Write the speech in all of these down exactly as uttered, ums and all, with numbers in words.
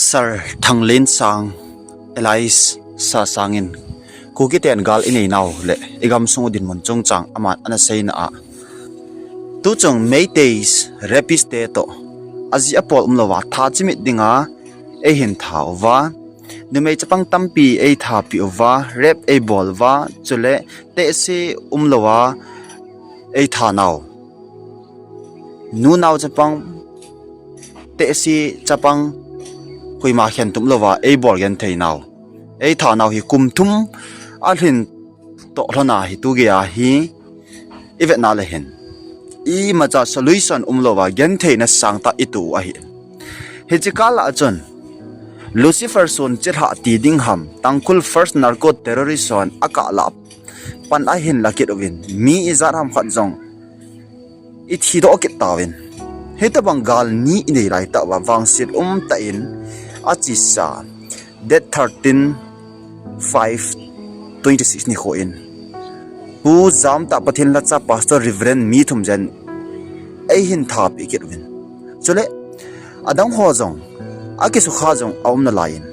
Sir Thanglinsang, alias Sasang in Kuki ten gal inei nau le igam sung u dinmun chungchang aman ana seina a, tuchung Meitei rapist te toh aji apol umlouva tha chimit dinga eihin tha uva, numei chapang tampi eithapi uva, rape eibol uva, chule tehse umlouva eitha nau, nu nao chapang, tehse chapang, koima khen tum louva eibol genthei nau, eitha nau hi kum thum alhin toh lhona hi tugei a hi ivetna le hin imacha solution umlouva gentheina sangtah itu ahi. Hiche kal a chun Lucifer son chilhah ti ding ham, Tangkhul first narco terrorist hon akah lah pan ahin la kit uvin, mi ijat ham khat jong ithi doh kit tauvin. Hitobang gal ni inei laitah uva vangset umtah in achesa date thirteen five twenty six nikho in Pu Jamtah Pathen lhacha Pastor Reverend mi thum jen eihin thapeh kit uvin. Chule adang ho jong akisukha jong aum nalai in,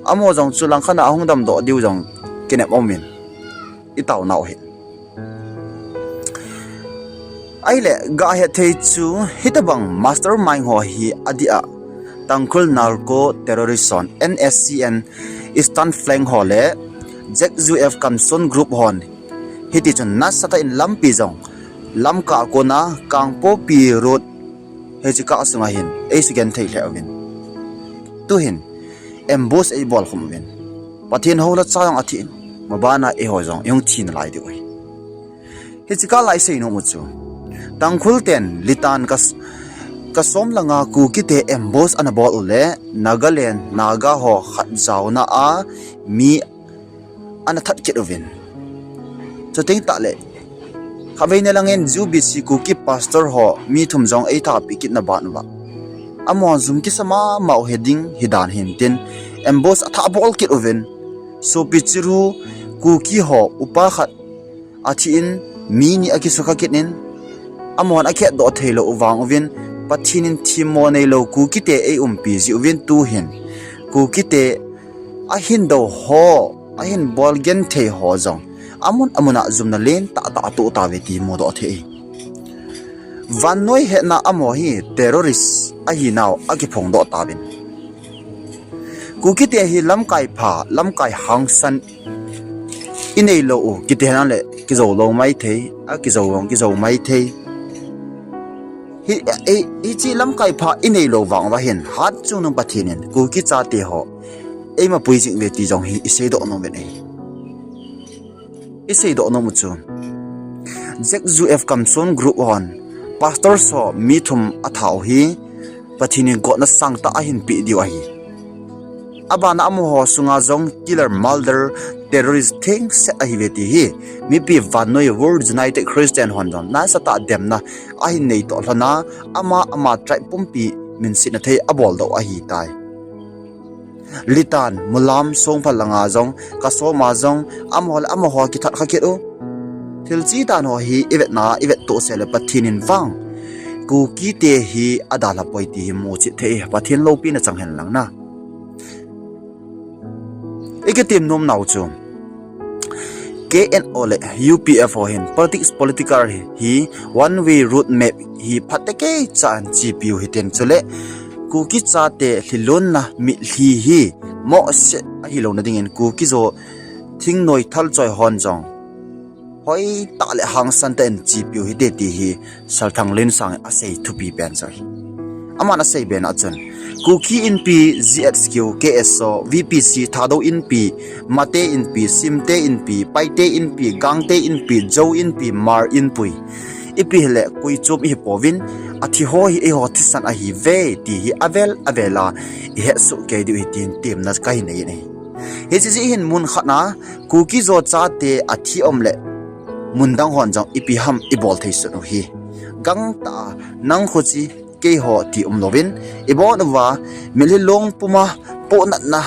amaho jong chu langkhat a ahung damdoh diu jong kinep umin itaonau hi. Ahile gahet thei chu hitobang mastermind ho hi adeh a Tangkhul narco terrorist hon, N S C N Eastern Flank ho le Z U F Kamson Group hon hitichun nasatah in lampi jong Lamka kona Kangpokpi road hiche kah sunga hin eisugenthei lheh uvin, tuhin ambush eibol khum uvin, Pathen hou lhacha jong athi in, mabana eiho jong ihung thi nalai diu ahi. Hiche kah lai seinom u chu Tangkhul ten Litan ka, kasom langa Kuki te ambush ana bol u le Nagaland Naga ho khat jaona a mi ana that kit uvin, chuteng tahle khatvei nilangin U B C Kuki pastor ho mi thum jong eithapeh kitna ban uva, amaho jum kisa mama u hiding hidan hintin ambush athah bol kit uvin, sopi chiru Kuki ho upa khat athi in, mi ni akisukha kit in, amahon akhetdoh theilou u vang uvin, Pathen in themmo neilou Kuki te eiumpi jeh uvin tuhin Kuki te ahin dou ho, ahin bol genthei ho jong amun amun a jumna lentah tah atoh tauve ti mudoh thei. Vannoi hetna amaho hi terrorist ahinau akiphongdoh tauvin, Kuki te hi lamkai pha, lamkai hangsan inei lou u kiti henlang le kijou lou maithei, akijou jong kijou maithei. Hi, hiche lamkai pha inei lou vang uva hin hatchungnung Pathen in Kuki chate ho eimapui jing uve ti jong hi iseidoh nom uvin ahi. Iseidoh nom u chu Z U F Kamson Group hon pastor ho mi thum atha u hi Pathen in gotna sangtah ahin peh diu ahi. Abana amaho sunga jong killer, murder, terrorist thengset ahiuve ti hi mipi vannoi World United Christian hon jong nasatah demna ahin neitoh lhona, ama ama tribe pumpi minsetna thei aboldoh ahitai. Litan, Mulam, Songphal langa jong, kasoma jong amaho le amaho kithat kha kit u, thil chi dan ho hi ivetna ivet tohse le Pathen in vang Kuki te hi adalhapoi ti hi muchet thei, Pathen loupina chang henlang na. Ikitem nomnau chu K N O le U P F ho hin politics, political hi one way road map hi phatecha in chepiu hitin, chule Kuki chate lhilunna mitlhi hi mohseh ahilouna dingin Kuki jo thingnoi thalchoi hon jong hoitah le hangsan tah in chepiu hite ti hi Sir Thanglinsang in asei thupi pen chu ahi. Aman asei bena chun Kuki Inpi, G H Q, K S O, V P C, Thadou Inpi, Mate Inpi, Simte Inpi, Paite Inpi, Gangte Inpi, Zou Inpi, Hmar Inpi, ipi hile koichom ihipouvin, athi ho hi eiho thisan ahiuve ti hi avel avel a ihetsoh kei diu ahi tin temna kahin nei in ahi. Hiche jeh hin mun khat na Kuki jo chate athi um le mun dang hon jong ipi ham ibol thei sun u hi, gangtah a nang kho chi keiho ti umlouvin, ibon uva mitlhi long puma pohnatna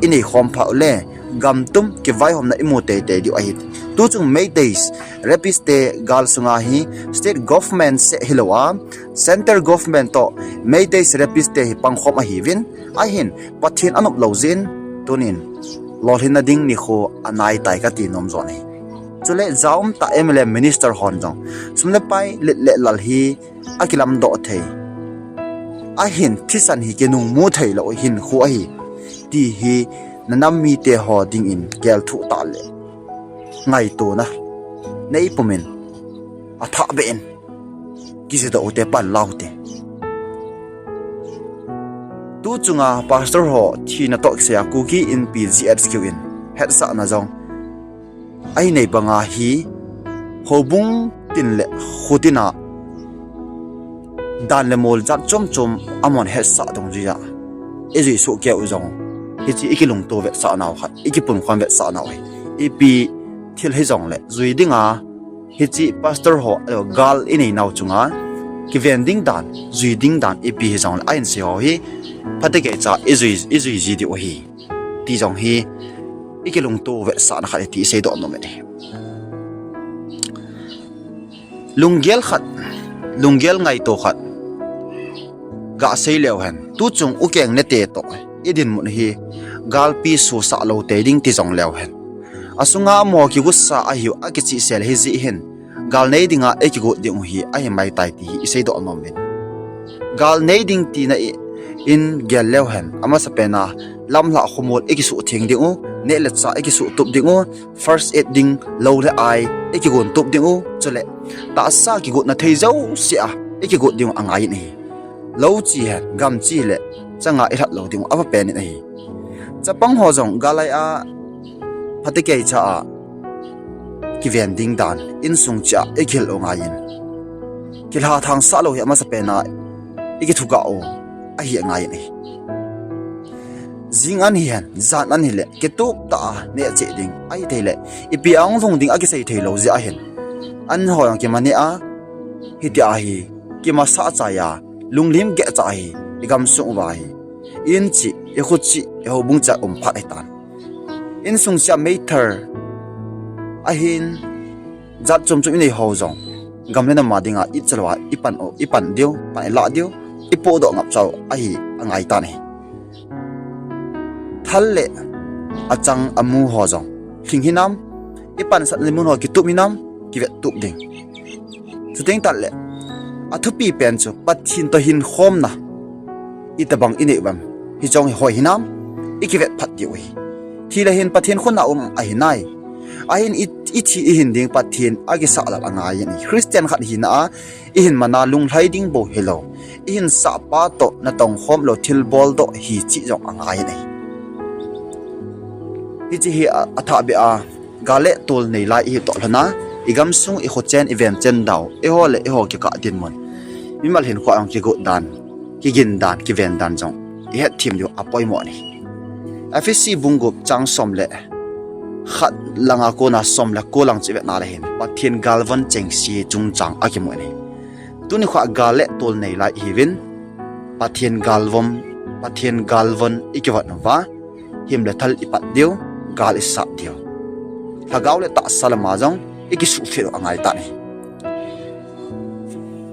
inei khom phat u le gam tum kivaihomna imu teitei diu ahi. Tuchung Meiteis rapist te gal sunga hi state government seh hilou a, central government toh Meiteis rapist te hi pangkhom ahiuvin, ahin Pathen anop lou jeh in tunin lolhinna ding nikho anaitai kati nom jong ahi. Chule jaum tah M L A minister hon jong sum le pai, let le lal hi akilamdoh thei, ahin thisan hi kinungmu theilou hinkho ahi, ti hi nanam mite ho dingin gelthuh tah le ngaitona neipumin athah beh in kijedoh ute, panla ute. Tuchunga pastor ho thina toh kisaiya Kuki Inpi G H Q in hetsahna jong ahinei banga hi houbung tin le khutina dan le mol jat chom chom amahon hetsah dungjuiya ijui sohkeiyu jong hiche ikilungto vetsah nau khat, ikipumkhom vetsah nau hi, ipi thil hijongle jui dinga hiche pastor ho, gal inei nau chunga kiven ding dan, jui ding dan ipi hijongle ahinsei ho hi phatecha ijui, ijui ji diu ahi, ti jong hi ikilungto vetsahna khat iti iseidoh nom in ahi. Lunggel khat, lunggel ngaito khat gasei leu hen, tuchung ukeng nete toh idinmun hi galpi sosah lou tei ding ti jong leu hen, asunga amaho kigotsa ahiu akichihsel hijeh hin gal nei dinga ikigot dingu hi ahimaitai ti hi iseidoh nom in. Gal nei ding tina in gel leu hen, amasapena lamlhah khomol ikisuhtheng dingu, neh le chah ikisuhtup dingu, first aid ding lou le ai ikigontup dingu, chule tahsa kigotna thei jousea ikigot dingu angai in ahi. Lou che hen, gam che le changa ilhat lou dingu avapen in ahi. Chapang ho jong gal lai a phatecha a kiven ding dan, insung chea ikihil u angaiyin, kilhathang sah lou hi amasapena ikithugah u ahi angaiyin ahi. Jing an hihen, jan an hile kitup tah a neh cheh ding ahithei le ipi ahung lhung ding akisei theilou jeh ahin, an ho jong kimaneh a, hitia hi kimasah chaiya, lunglim geh cha hi igamsung uva hi, in cheh, ikho cheh, ihoubung cheh a um phat ahitan. Insung chea meithal ahin, jat chom chom inei ho jong gam le nam a dinga ichalou a ipan u, ipan diu, pan ilah diu, ipohdoh ngap chau ahi angaitan ahi. Thal le achang amu ho jong lhing hinam, ipansatna mun ho kitup hinam, kivettup ding. Chuteng tahle athupi pen chu Pathen toh hinkhomna itobang inei uvem, hiche jong hi hoi hinam, ikivet phat diu ahi. Thi le hin Pathen khut a um ahinai. Ahin i, ithi ihin ding Pathen akisah lal angaiyin ahi. Christian khat hina a ihin mana lunglhai ding bou hilou, ihin sahpa toh natongkhom lou thilboldoh hi cheh jong angaiyin ahi. Hiche hi a, athahbeh a, gal le tol nei lai ihi toh lhona, igamsung, ikhochen, ivenchen dau, eiho le eiho kikah dinmun, mimal hinkhoa jong kigot dan, kigin dan, kiven dan jong ihetthem diu apoimo ahi. Ephesi bung gup chang som le khat langa kona som le ko lang chu ivetna le hin Pathen galvon chengse chungchang akimu ahi. Tuni khoa gal le tol nei lai ihiuvin, Pathen galvon, Pathen galvon ikivon uva, him le thal ipat diu, gal isat diu, lhagao le tahsa lama jong ikisuhfit u angaitan ahi.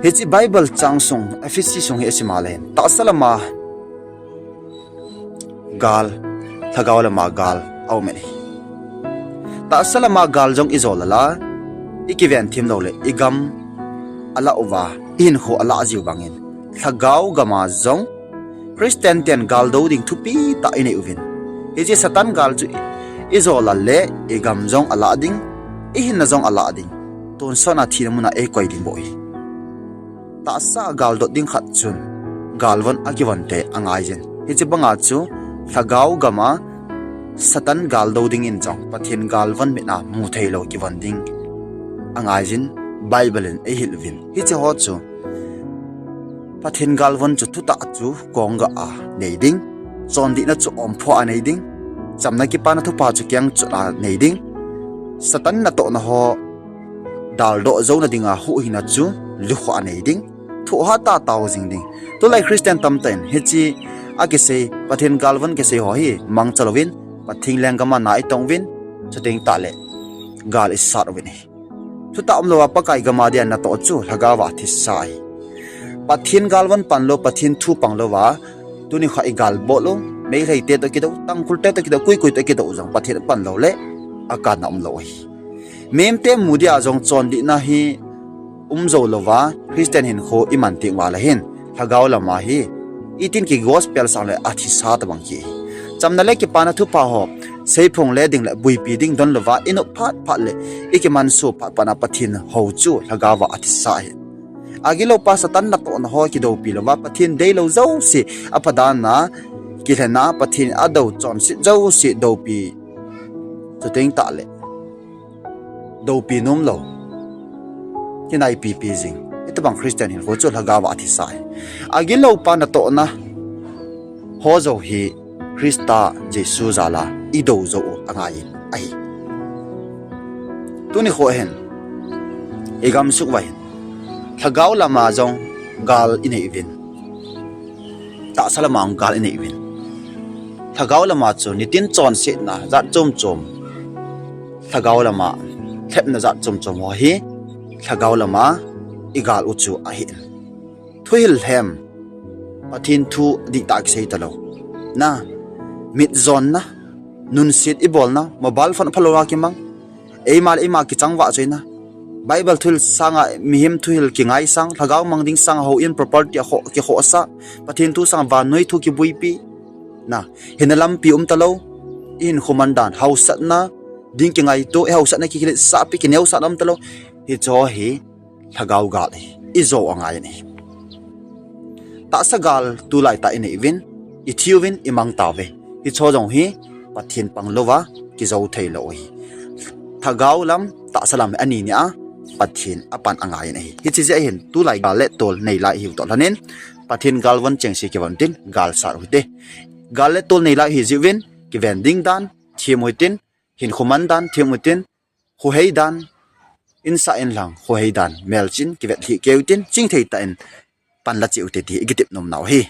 Hiche Bible chang sung, Ephesi sung hi isim a le hin tahsa lama gal, lhagao lama gal aum in ahi. Tahsa lama gal jong ijolal a, ikiven them lou le igam alah uva, ihinkho alah jiu bangin, lhagao gama jong Christian ten gal do ding thupi tah inei uvin, hiche Satan gal chu ijolal le igam jong alah ding, ihinna jong alah ding, tonsot a thina mun a eikoi ding bou ahi. Tahsa galdot ding khat chun galvon akivon te angaiyin, hiche banga chu lhagao gama Satan gal do dingin jong Pathen galvon mit a mu theilou kivon ding angaiyin, Bible in eihil uvin. Hiche ho chu Pathen galvon chu thutah chu konggah a nei ding, chondihna chu omphoh a nei ding, chamna kipana thupha chu kengchot a nei ding, Satan natohna ho daldoh jouna dinga huhhingna chu lukhuh a nei ding, thohhat a tao jing ding. Tulai Christian tamtah in hiche akisei, Pathen galvon kisei ho hi mangcha louvin, Pathen lenggam a na itong uvin, chuteng tahle gal isat uvin ahi. Chutah umlouva Pakai gam a dia natoh chu lhagao a thisa ahi. Pathen galvon panlou, Pathen thu panglouva, tuni kha igal bol u, Meitei te toh kidou, Tangkhul te toh kidou, koi koi toh kidou jong Pathen panlou le akanna umlou ahi. Mihem te mu dia jong chondihna hi umjou louva, Christian hinkho iman teng uva le hin, lhagao lama hi itin ki gospel sang le athisa tobang hi. Chamna le kipana thupha ho seiphong le ding le buipi ding donlouva, inop phat phat le ikimansuh phat phat a Pathen hou chu lhagao a athisa ahi. Agilou pa Satan natohna ho kidoupi louva, Pathen deilou jouse, aphadan a kilhen a Pathen adou chonset jouse doupi, chuteng tahle doupi nomlou, kinaipipi jing, hitobang Christian hinkho chu lhagao a athisa ahi. Agilou pa natohna ho jou hi Christa Jesu jal a idou jou u angaiyin ahi. Tuni kho hin igamsung uva hin lhagao lama jong gal inei uvin, tahsa lama jong gal inei uvin. Lhagao lama chu nitin chonsetna jat chom chom, lhagao lama lhepna jat chom chom ho hi lhagao lama igal u chu ahin. Thuhil lhem, Pathen thu dihtah kisei talou, na, mitjonna, nunset ibolna, mobile phone aphalou a kimang, eima le eima kichangvah choina, Bible thuhil sanga mihem thuhil kingaisang, lhagao mang ding sanga houin property akhoh, kikhohsah, Pathen thu sanga vannoi thu kibuipi, na, hinna lampi um talou, ihinkho mandan, hausatna ding kingaito, ihausatna kikiletsahpi, kineosahna um talou, hicheho hi lhagao gal ahi, ijo angaiyin ahi. Tahsa gal tulaitah inei uvin, ithi uvin, imang tauve. Hicheho jong hi Pathen panglouva kijou theilou ahi. Lhagao lam, tahsa lam hi ani nia Pathen apan angaiyin ahi. Hiche jeh hin tulai gal le tol neilai ihiu toh lhonin, Pathen galvon chengse kivon tin gal sat u hite. Gal le tol neilai ihi jeh uvin, kiven ding dan them u hitin, hinkho mandan them u hitin, khohei dan, insah inlang khohei dan melchih in kivetlhih kei u hitin, chingthei tah in panla cheh u hite ti ikitep nomnau ahi.